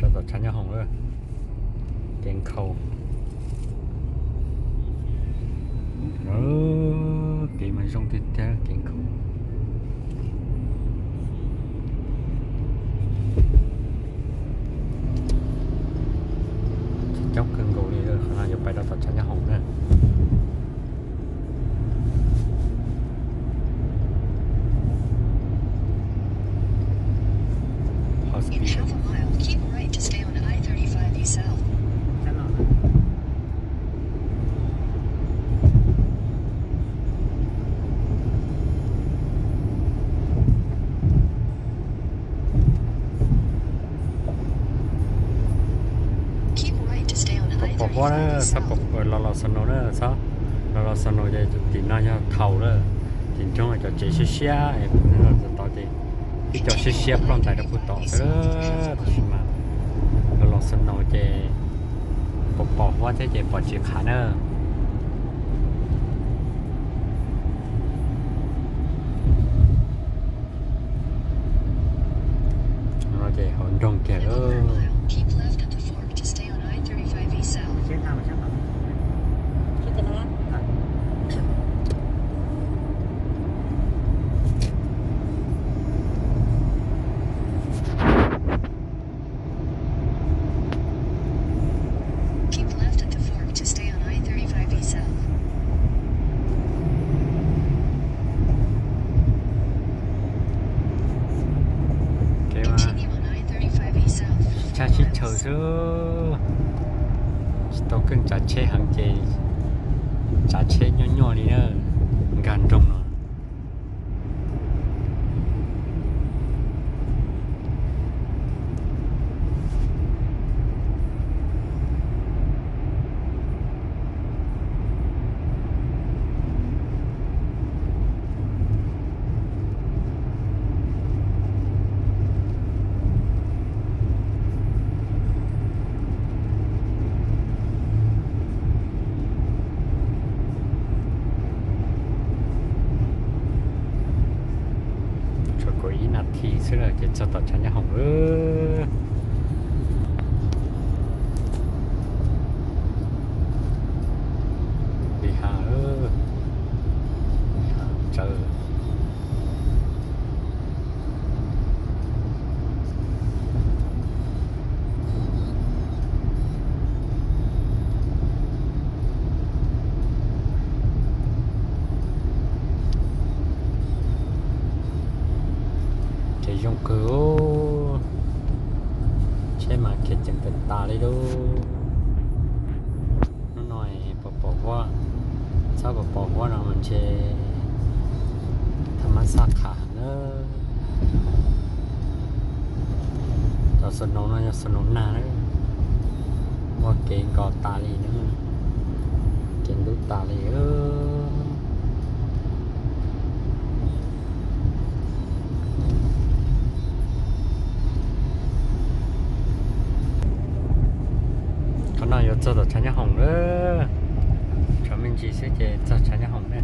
Rau tom tshav nyob hoom lawm, kev nkhaus. Kev mas zoo tiag tiag, kev nkhaus. Coob kawg nkaus li, qhov no yuav pais rau tom tshav nyob hoom na. Half a mile, keep right to stay on I thirty-five E south. Pom pom huab na, txhob pom, los los snow na, txhob, los los snow ces tim no yog thaum lawm, tim nroog cov tsev siab siab, tod ces ib co siab siab ploj ntais rau puag tod xwb. Tab sis mas los los snow ces pom pom huab thiab ces pom tsis qhav na. No ces hauv nroog kiag lawm. Keep left at the fork to stay on I thirty-five E south. Continue on I thirty-five E south for tshaj sib tshawv xwb. Tsis tau keej tsav tsheb heev ces tsav tsheb nyuaj nyuaj li na, nkag nroog no. Tshuav kaum ib nas this xwb lawm ces txog tom tshav nyob hoom lawm. Li ha, li ha tsawv. Ces zoo kawg, tsheb mas khiav ceev tas tas li lauj. Hnub no pom pom huab, txhob pom pom huab no mas ntshe thaj mab xaj qhav heev na. Cov snow no yog snow nag na, muaj kev nkos tas li na, kev ntub tas li. Qhov no yuav txog tom tshav nyob hoom lawm, tshuav me ntsis xwb ces txog tshav nyob hoom na.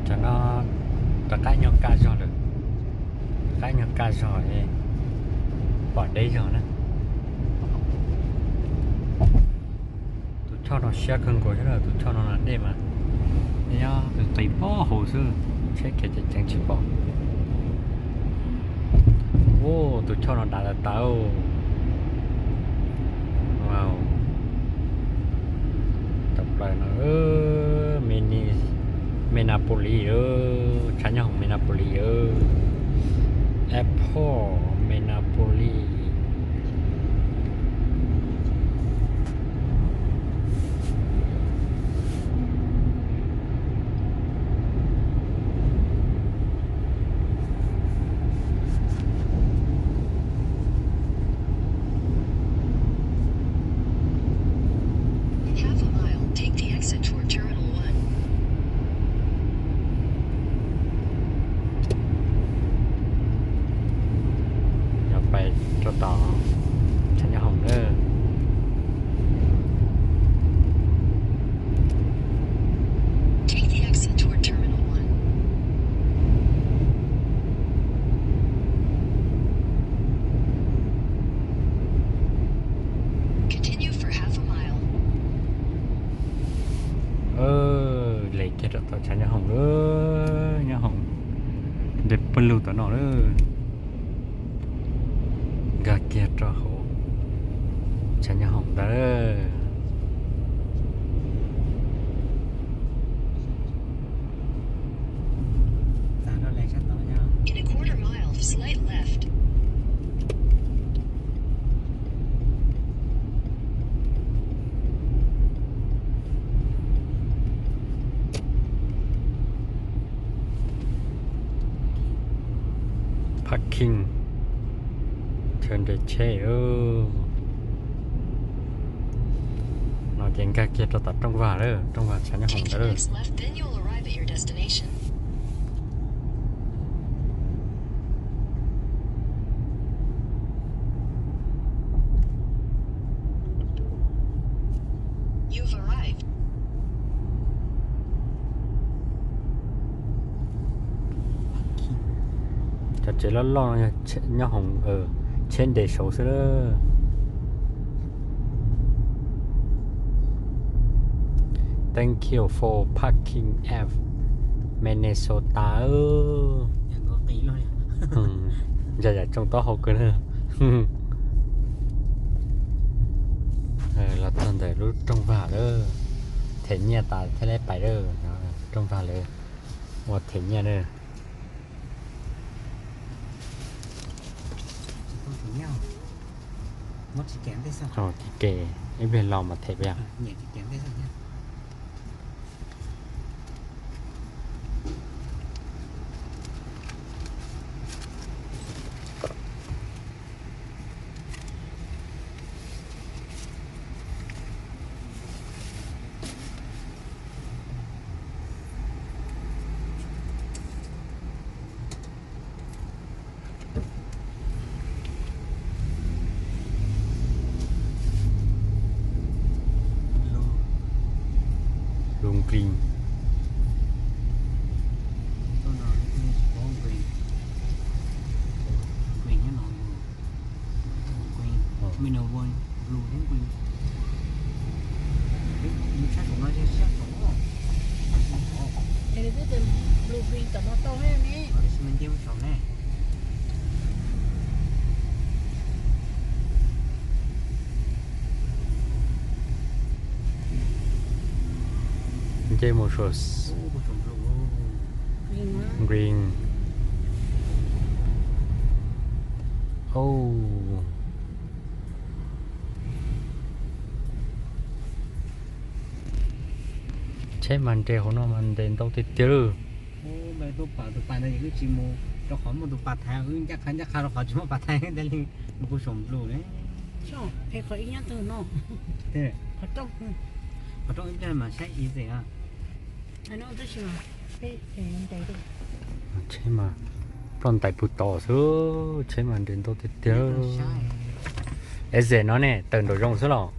Cov no rov qab nyuag kaj zog lawm, rov qab nyuag kaj zog, pom deb zog na. Tus choj no siab kawg nkaus thiab, tus choj no dej mas, nyob qis pob hauv xwb, tsheb khiav ceev ceev tsis pom. Ub, tus choj no dav tas tas. Wow, tawm plaws no, Mini, Menapolis, tshav nyob hoom Menapolis, Airport Menapolis. In half a mile, take the exit toward Terminal one. Yog pais rau Rau tom tshav nyob hoom lawm, nyob hoom nres pawg lug tom no lawm. Nkag kiag rau hauv tshav nyob hoom ntawd. In a quarter mile, slight left. Parking, chaw nres tsheb. No ces nkag kiag rau tom rooj vag lawm, rooj vag tshav nyob hoom ntawd lawm. Next left, then you'll arrive at your destination. You've arrived. Cov tsev loj loj no yog nyob hoom, tsheb nres saud xwb lawm. Thank you for parking at Minnesota. Ntsa yam tsoo taub hau kawg na. Los txog ntawm lub rooj vag lawm, them nyiaj tas thiaj li pais lawm. Rooj vag lawv ua them nyiaj na. Tsis ke, ib pliag los mas them peb. Lub nqi. Nce mus saum green. Tsheb mas nres hauv no mas nres ntau tiag tiag lawm. Tus pas ntawd wb tsis mus rau qhov muaj tus pas thaiv, wb ncaj qha ncaj qha rau qhov tsis muaj pas thaiv, tab li mus kuj saum nplus ne. Qhov ib nyob twg no? Qhov rooj ib pliag mas saib easy. Tsheb mas ploj ntais puag tod xwb, tsheb mas nres ntau tiag tiag. Es no ne tawm nraum zoov xwb los?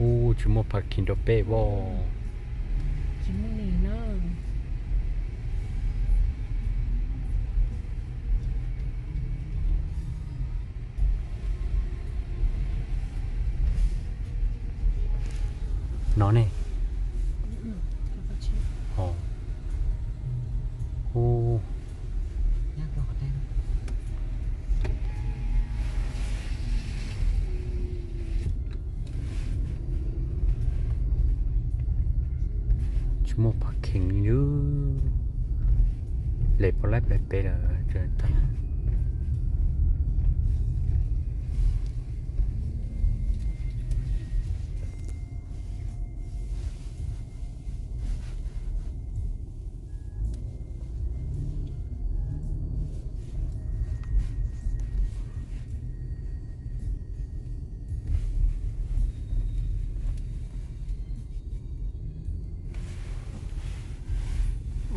Ub, tsis muaj parking rau peb os. No ne. Ub, tsis muaj parking li. Lem pov laib pem pem lawm.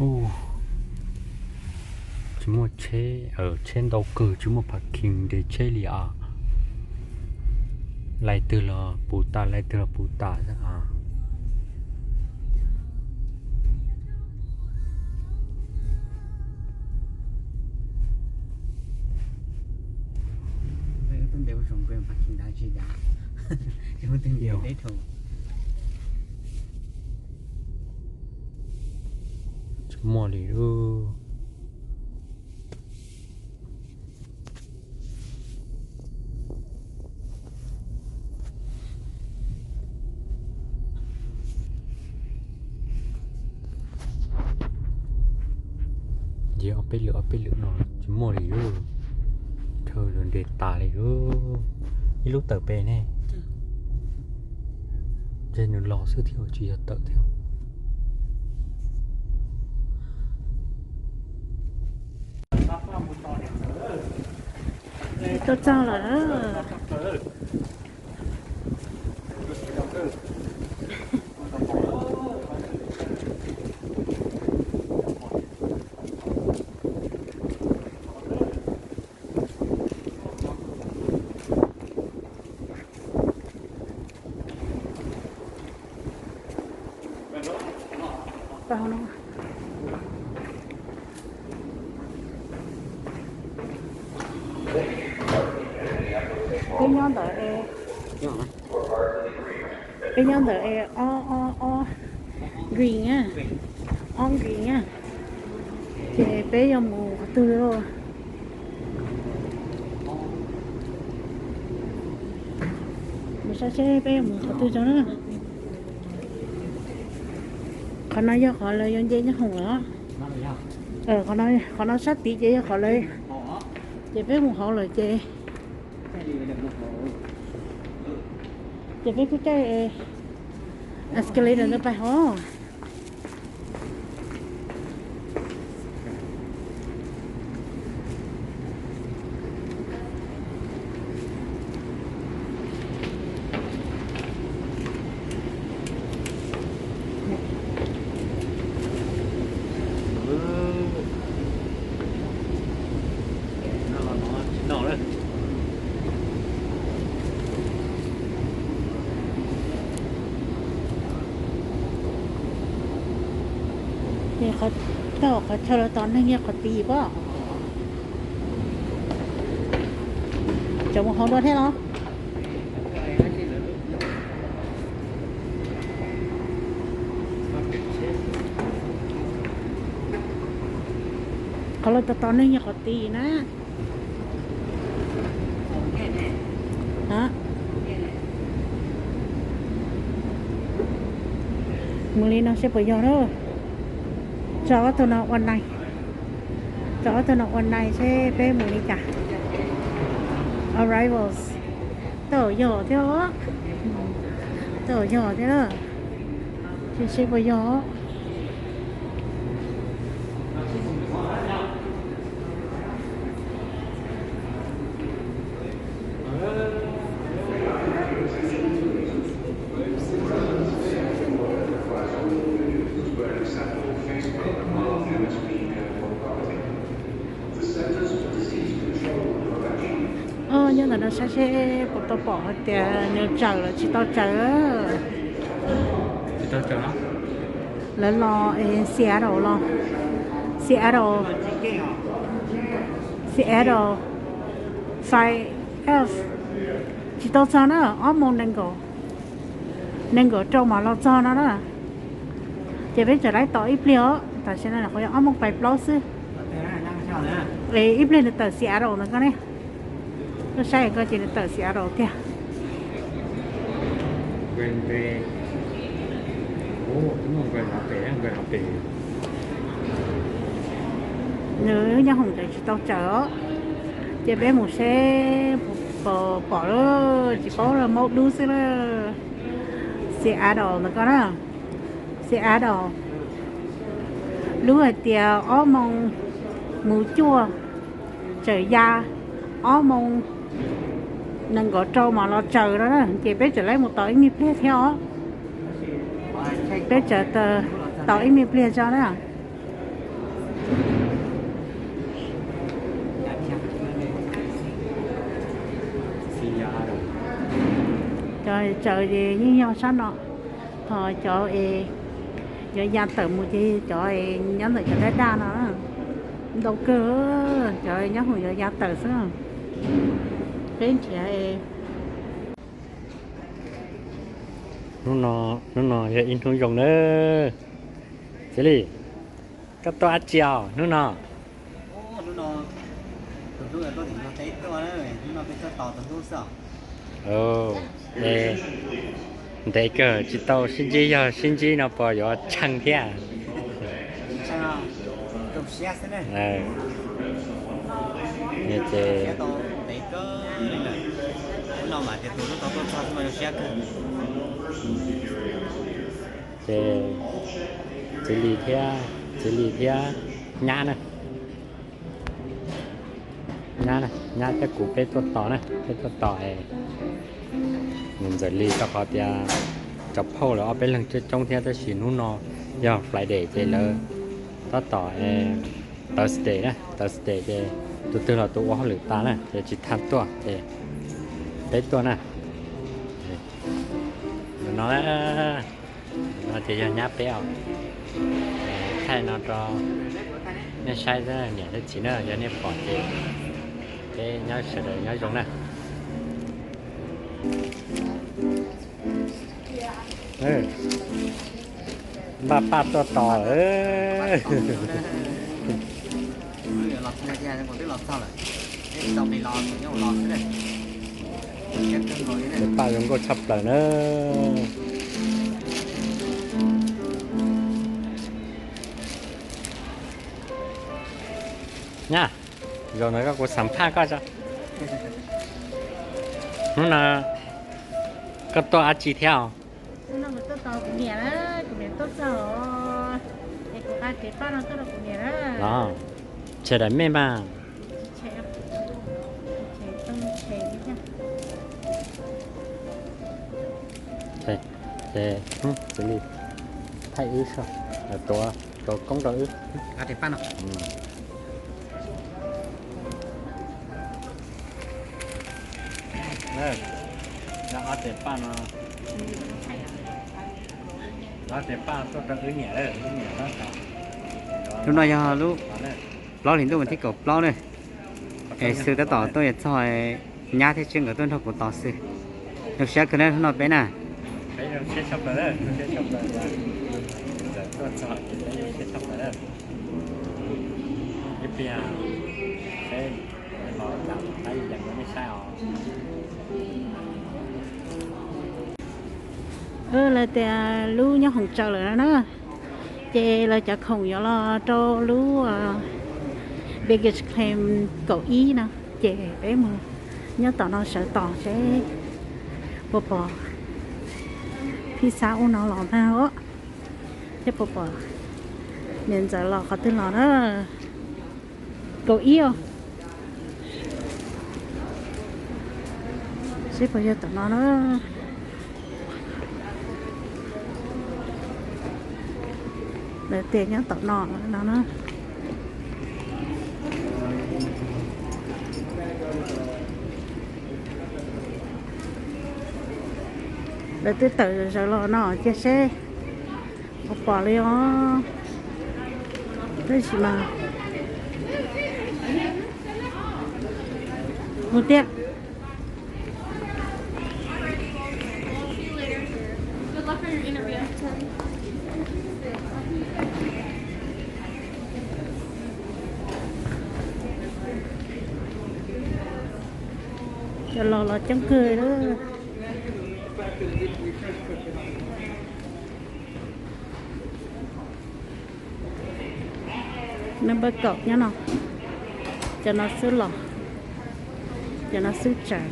Ub, tsis muaj tsheb, tsheb ntau kawg tsis muaj parking nres tsheb li as. Laij twg los puv tas, laij twg los puv tas xwb as. Tsis muaj li lub. Ces ob peb lwm ob peb lwm no tsis muaj li lub. Thawj lub nres tas li lub. Ib lub tawm pem ne. Ces nws los xwb thiab tsis yog tawm thiab. Tuaj txog lawm. Peb nyob ntawm, peb nyob ntawm ob, ob, ob green na, ob green na. Ces peb yuav mus qhov twg? Mus saib seb peb yuav mus qhov twg tso na. Qhov no yog qhov lawv yuav nce nyob hoom lawm. Qhov no sab tid ces yog qhov lawv, ces peb mus hauv lawm ces, ces peb kuj caij escalator ntawd pais hauv. Tej qhov chaw los tos neeg yog qhov tid pob. Cov mus hauv dua thiab los? Qhov los tos tos neeg yog qhov tid na. Mus li no seb puas yog lawm. Tso ob tug no ua nais, tso ob tug no ua nais seb peb mus li cas. Arrivals. Tau yog thiab, tau yog thiab. Seb seb puas yog. Nyob ntawm no saib seb puas tau pom hais tias nws tsaws los tsis tau tsaws. Lawv los Seattle los, Seattle, Seattle five F, tsis tau txog na, ob moos nees nkaum, nees nkaum rau mam los txog no na. Ces peb tseem laib tos ib pliag os, tam sim no qhov yog ob moos pais plaub xwb. Ib pliag nws tawm Seattle ntawd koj ne, koj saib koj ces nws tawm Seattle tiag. Nws nyob hoom tseem tsis tau tsaws os. Ces peb mus seb puas pom lawm, tsis paub lawm, maub dub xwb lawm. Seattle ntawd koj na, Seattle. Lub hais tias ob moos mus cuaj, tsaws ya ob moos nees nkaum rau mam los tsaws no na, ces peb tseem laib mus tos ib me pliag thiab os. Peb tseem tos ib me pliag tso na. Cov tsaws ces yeej yog sab no, ho cov es yuav ya tawm mus ces cov es nyob ntawm cov dab daj no ntau kawg, cov nyob hoom yuav ya tawm xwb. Peb nrhiav. Hnub no, hnub no yog ib hnub zoo na. Txiv Lis, koj tuaj dab tsi os hnub no? Ntev kawg tsis tau sib ntsib, yog sib ntsib no puas yuav tsheej thiab? Ces ces txiv Lis thiab, txiv Lis thiab nyab na. Nyab, nyab thiab kuv peb tuaj tos na, peb tuaj tos es niam ntxawm Lis rau qhov tias cov phauj lawv ob peb leeg coob coob thiab, tab sis hnub no yog Friday ces lawv tab tom Thursday na, Thursday ces tus twg los tus ua hauj lwm tas na ces tsis tau tuaj ces peb tuaj na. No, no ces yog nyab peb os. Thaij no rau nej saib, niam thiab txiv na, yog nej pom ces peb nyob sawv daws nyob zoo na. Npaj paj tuaj tos. Paj zoo nkauj tshaj plaws na. Nyab, zaum no koj kuv xam phaj koj tso. Hnub no koj tuaj dab tsi thiab os? Tshe daim mej mas. Ces, ces, txiv Lis, thaij wb, tuav, tuav koob rau wb. Ob tes paj no, ob tes paj tuaj rau wb niam, wb niam. Hnub no yog lub plaub hlis ntuj vas thib kaum plaub na. Es xwb tab tom tuaj yuav txog, nyab thiab Tswb nkawd tuaj nrog kuv tos xwb. Zoo siab kawg na hnub no peb na. Lawv tias lub nyob hoom tsaws lawm no na, ces lawv cov khoom yuav los rau lub baggage claim kaum ib no, ces peb mus nyob tom no sawv tos seb puas pom phij xab ub no los mas, thiab puas pom niam ntxawm los qhov twg los na. Kaum ib os. Seb puas yog tom no na. Lawv tias nyob tom no no na. Lawv twb tawm zaws los no cia seb puas pom li os. Tab sis mas mus tiag. Cov los los coob kawg lawm. Number kaum nyob no, cov no xwb los, cov no xwb tsaws.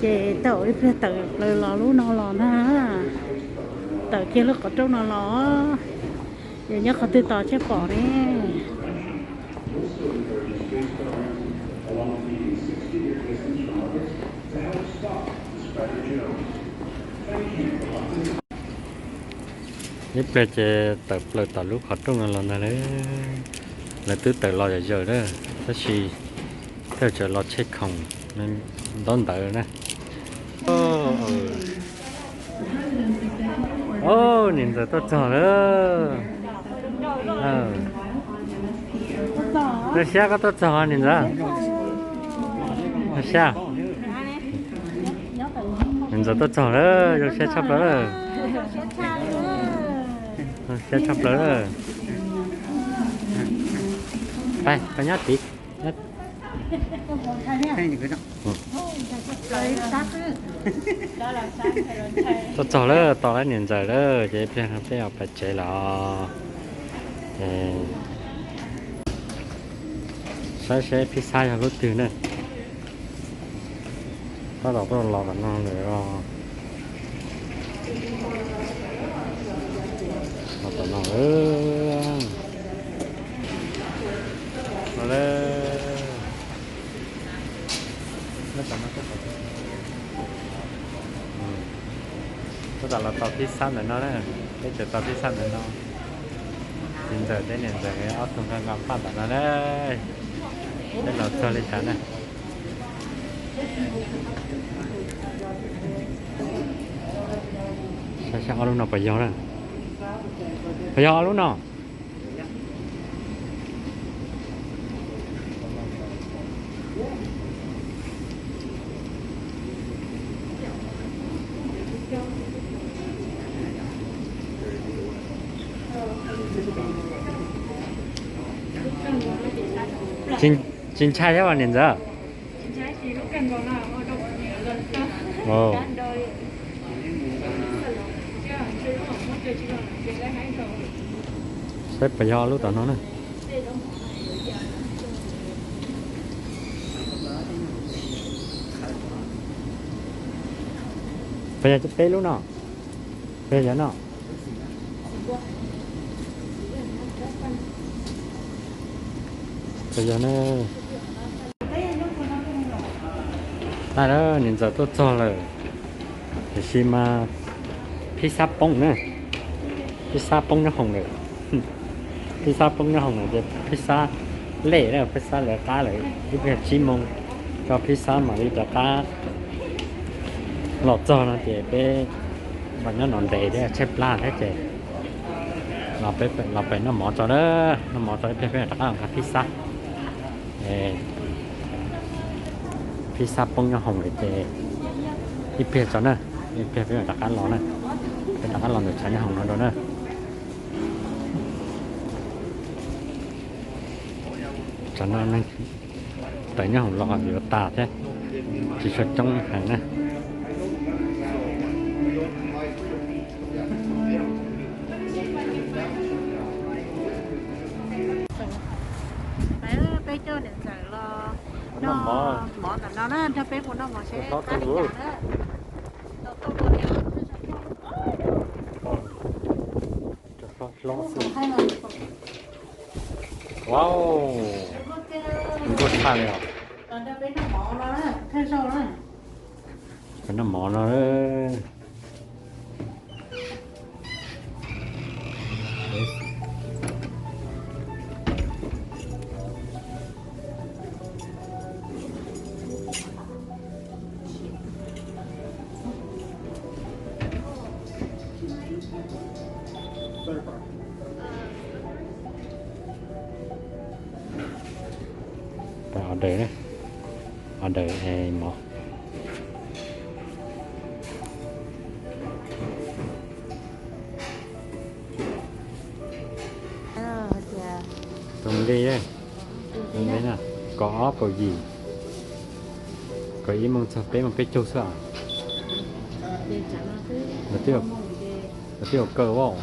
Ces tau ib pliag tawm plaws los lub no los na, tawm kiag lub qhov rooj no los, yog nyob qhov twg tos thiaj pom ne. Ib pliag ces tawm plaws tom lub qhov rooj no los ntag lauj. Lawv twb tawm los yam yawm lawm, tab sis tej zaum los tsheb khoom ntaub ntawv na. Niam ntxawm tuaj txog lawm. Zoo siab koj tuaj txog niam ntxawm. Zoo siab. Niam ntxawm tuaj txog lawm, zoo siab tshaj plaws lawm. Zoo siab tshaj plaws lawm. Pais, koj nyob tid. Tuaj txog lawm, tos lawv niam ntxawm lawm, ces ib pliag no peb yuav pais tsev lawm. Ces saib seb phij xab yog lub twg na. Tab tom tuaj los tom no lawm os. Los tom no lawm. Los lawm. Tab tom los tau phij xab ntawm no na. Peb tseem tau phij xab ntawm no. Txiv ntxawm thiab niam ntxawm ob tug nqa nqa paj ntawm no na. Peb los txog li cas na. Saib saib ob lub no puas yog na. Puas yog ob lub no? Tsis ntshai thiab as niam ntxawm? Saib puas yog lub tom no na. Puas yog peb lub no? Puas yog no? Puas yog na? Tag lawm, niam ntxawm tuaj txog lawm. Tiam sis mas phij xab poob na. Phij xab poob nyob hoom lawm. Phij xab poob nyob hoom lawm ces phij xab lej na, phij xab lawv qab lawm ib pliag tsib moos, tso phij xab mam li rov qab los txog no ces peb los nyob no ntev thiab tshaib plab thiab ces los pem noj mov tso na, noj mov tso ib pliag peb rov qab los nqa phij xab. Phij xab poob nyob hoom lawm ces ib pliag tso na, ib pliag peb mam rov qab los na, peb rov qab los ntawm tshav nyob hoom no rau na. Tsam no neeg tawm nyob hoom los yuav tas thiab, tsis tshua coob heev na. Peb coj niam ntxawm los noj mov ntawm no na, nrog peb mus noj mov seb qab li cas na. Wow, nkuaj tshaj li os. Noj mov no. Order, order mov. Tus nqi, tus nqi na, kaum ob kaum yim, kaum ib moos txog peb moos peb caug xwb. Lawv twb ua kaw as.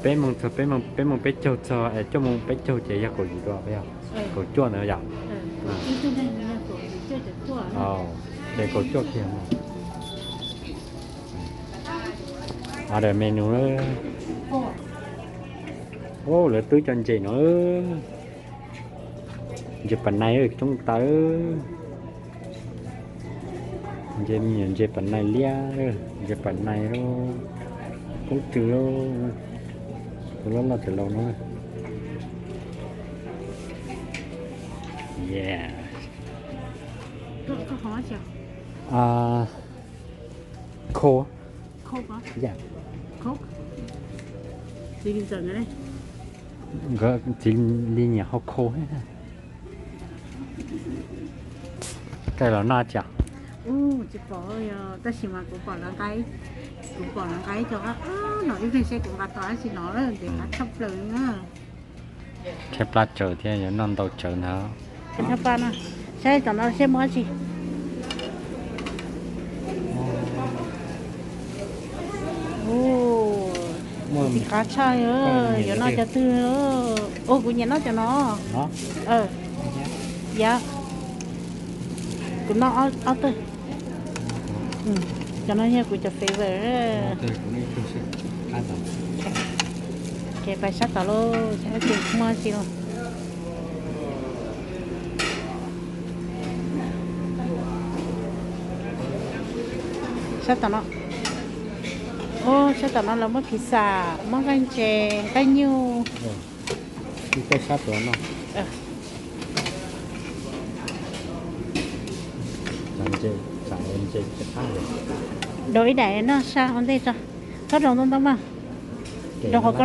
Peb moos txog peb moos, peb moos peb caug txog es cuaj moos peb caug ces yog kaum yim dua, yog kaum cuaj ntawd yom. Ces kaum cuaj kiag. Order menu. Lawv twb cov ntses no, ntses pas nais coob tas. Ntses me nyuam ntses pas nais liab, ntses pas nais lub, koob tsw lub, tus loj loj tas laus no. Yeah. Coke. Yeah. Coke. Txiv li nyiam hau khau. Kaij los noj cas? Tsis pom, tab sis mas kuv pom lawv nqa, kuv pom lawv nqa cov qab no ib pliag seb kuv nqa tau dab tsi no lawm, ntev qab tshaj plaws na. Tshaib plab tsawv thiab, yuav noj ntau tsawv ntag. Saib tom no seb muaj dab tsi. Ntxim qab tshaj, yuav noj cov twg? Ua kuv nyiam noj cov no. Yav, kuv noj ob tawg. Cov no yog kuv cov favorite. Ces pais sab tom lauj, sab ces muaj dab tsi lauj. Sab tom no, sab tom no lawv muab pizza, muab nqaij ntses, nqaij nyuj. Daus ib daim noj sab ua ntej tso. Txhob daus ntau ntau mas. Daus qhov ko.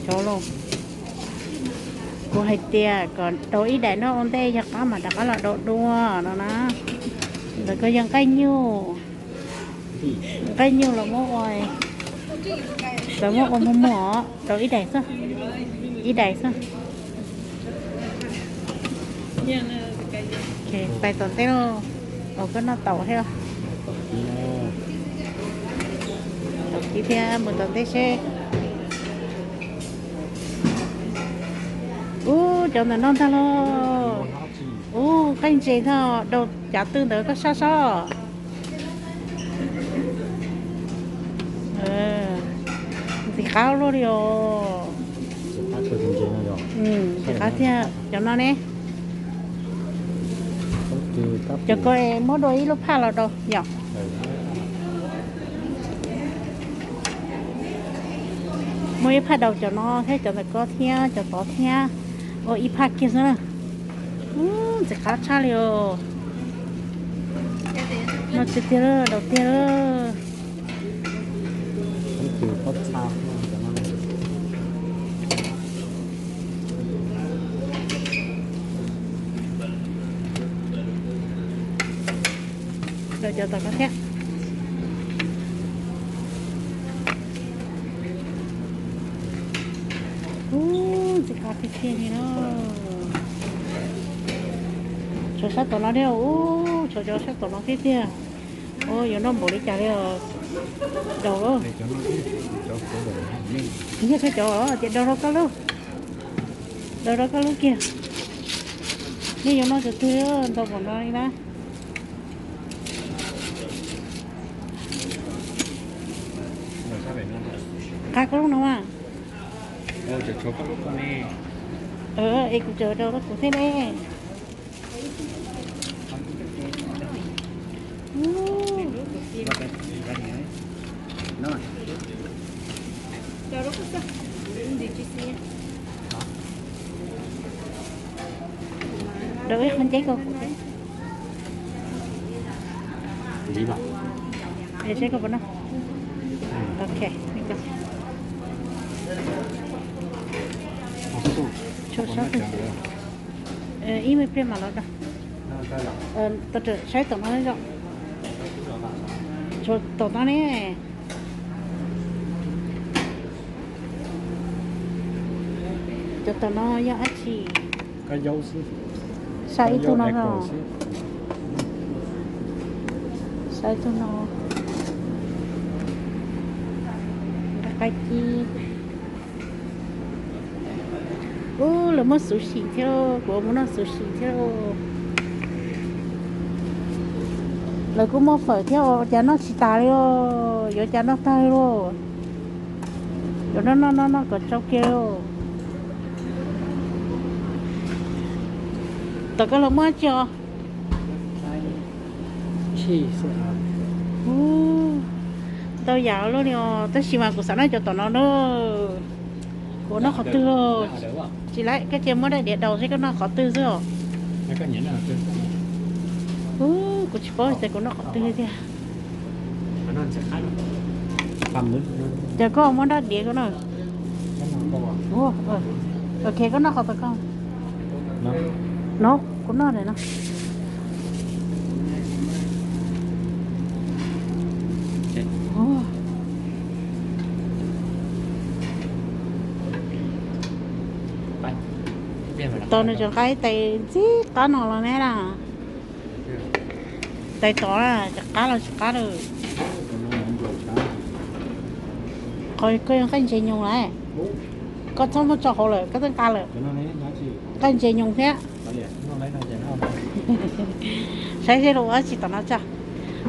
Cov lauj, kuv hais tias kom daus ib daim noj ua ntej, yog qab mam rov qab los daus dua no na. Ntawm ko yog nqaij nyuj. Nqaij nyuj los muab ua, los muab ua muag muag, daus ib daim xwb, ib daim xwb. Pais tom ntej lauj, koj noj taum thiab. Taum kib thiab, mus tom ntej seb. Ub, cov ntawm no ntag lauj. Ub, nqaij ntses ntag, daus cav twg ntawd koj sab sab. Ntxim qab luaj li os. Ntxim qab thiab cov no ne. Cov ko muab dua ib lub phaj los rau yom. Muab ib phaj daus cov no thiab cov ntawm ko thiab cov tod thiab, ua ib phaj kiag xwb na. Ntxim qab tshaj li os. No tiag tiag, daus tiag. Daus cov tom ko thiab. Ub, ntxim qab tiag tiag li na. Tshuav sab tom no thiab, ub, tshuav cov sab tom no thiab tiag. Ub, yuav noj npaum li cas li os. Daus lauj. Yog koj cov tias daus rau koj lub, daus rau koj lub kiag. Nej yuav noj cov twg ntau npaum no li na? Qab koj lub no mas. Es kuv cawm daus rau kuv thiab ne. Daus ib qho nceb rau kuv thiab. Seb koj puas noj. Ok, tshuav sab twg? Ib me pliag mam los da. Saib tom no zoo. Tshuav tom no ne. Cov tom no yog dab tsi? Saib ib tug no, saib ib tug no. Qaib qab cib. Ub, lawv muab xuv sim thiab, kuv mus noj xuv sim thiab. Lawv kuj muaj fawm thiab, ua cas noj tsis tas li os, yuav cas noj tag li lauj. Yuav noj noj noj noj kom tsau kiag li. Tom koj los muaj dab tsi os? Ntau yam luaj li os, tab sis mas kuv xav noj cov tom no na. Kuv noj qhov twg? Tsis lawm, koj cia muab daim diav daus seb koj noj qhov twg xwb os. Kuv tsis paub tias kuv noj qhov twg tiag. Ces koj muab rab diav koj no. Ok, koj noj qhov tau koj. No, kuv noj no. Tau nws tseem nqa ib tais ntxib qab no los ne na. Tais tod na, tseem qab los tsis qab lawm. Qhov koj yuav nqaij ntses nyoos lawm. Koj txhob muab tso hauv lawm, koj twb nqa lawm. Nqaij ntses nyoos thiab. Saib seb luag ua dab tsi tom no tso.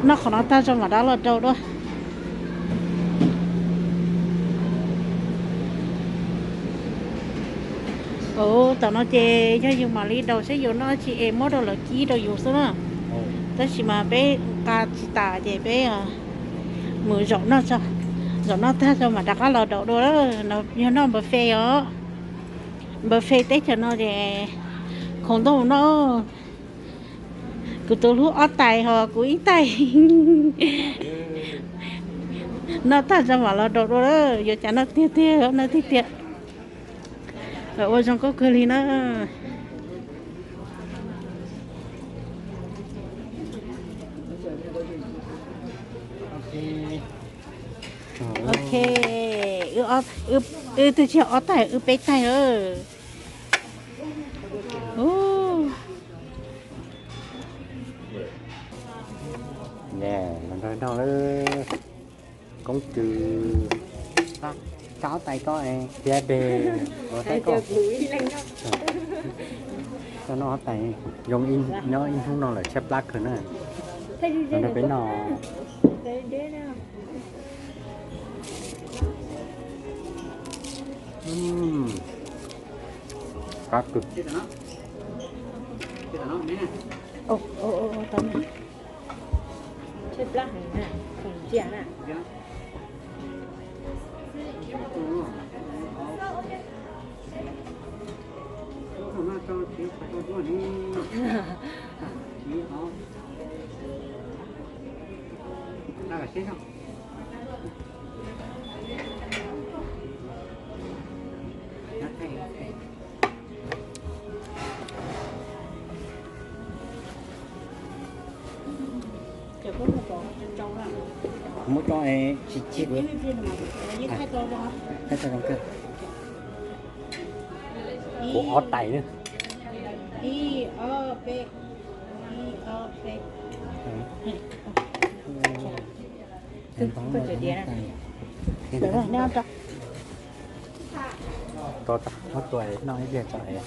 Noj qhov no tag tso mam rov los rau dua. Ua tom no ces yog yus mam li daus saib yus noj dab tsi es muab rau lawv kib rau yus xwb na. Tab sis mas peb nqa tsis tas ces peb mus zaum noj tso, zaum noj tag tso mam rov qab los daus dua. Yog noj buffet os, buffet teb chaws no ces khoom ntau no. Kuv tus hlub ob tais ho kuv ib tais. Noj tag tso mam los daus dua, yuav cas noj tiag tiag, noj tiag tiag. Ua zoo koj kawg li na. Ok, wb twb tsis yog ob tais, wb peb tais lawm. Los nrog noj lawm. Koob Cws, koj ob tais koj thiab de, koj noj ob tais, zoo nyob ib hnub no lawm tshaib plab kawg na. Los nrog peb noj. Qab kawg. Muab tso es tsis tsis. Kuv ob tais na. Tau tau, muab tua noj ib pliag tso es.